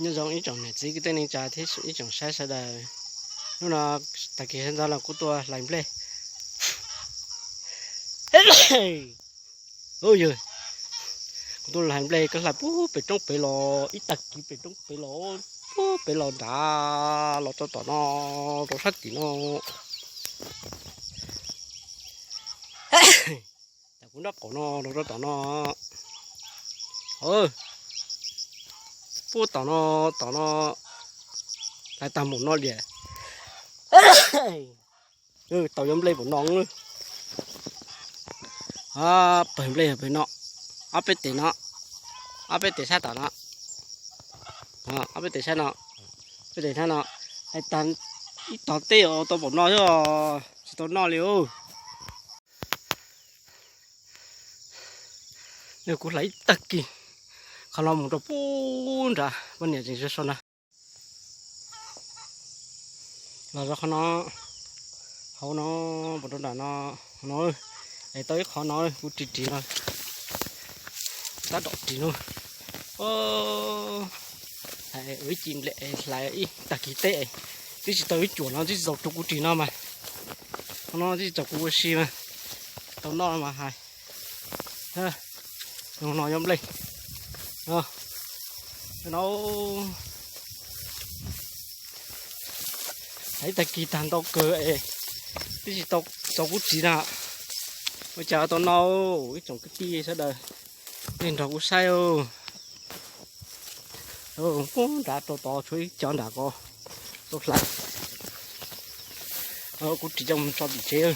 Nyob zoo ib tsoom niam txiv kwv tij neej tsa thiab ib tsoom saib sawv daws. Hnub no tag kis sawv ntxov los kuv tuaj hlais nplej. Yog, kuv tuaj hlais nplej, kuv hlais puag pem roob pem los, ib tag kis pem roob pem los, puag pem los nrad los rau tom no, rau sab tim no. Kuv nrab qaum no los rau tom no. Puag tom no, tom no, hlais tag npaum no li. Tau yuav nplej npaum no. Pawg nplej pawg no, ob peb tes no, ob peb tes sab tom no, ob peb tes sab no, peb tes sab no, ib tog tej tau npaum no xwb, tsis tau noj li. Kuv hlais ib tag kis, qhov no mus rau puag nrad, poj niam tseem sau na. Los rau qhov no, hauv no, npaum rau nram no, no, es tau ib qho no kuv ris ris no, tab tom ris no. Ua ib ci nplej hlais ib tag kis teb, twb tsis tau ib cuam no, twb tsis tau rau kuv ris no mas, qhov no twb tsis tau kuv ua si mas, tau noj mas hais. No yuav nplej no, hlais ib tag kis tag ntau kawg es twb tsis tau kuv ris na. Ua cas tau no, ib tsoom kwv tij sawv daws, nej nrog kuv saib. Puag nrad rau tod tshuav ib co nram ko, tau hlais. Kuv ris coj mus tso tim tsev.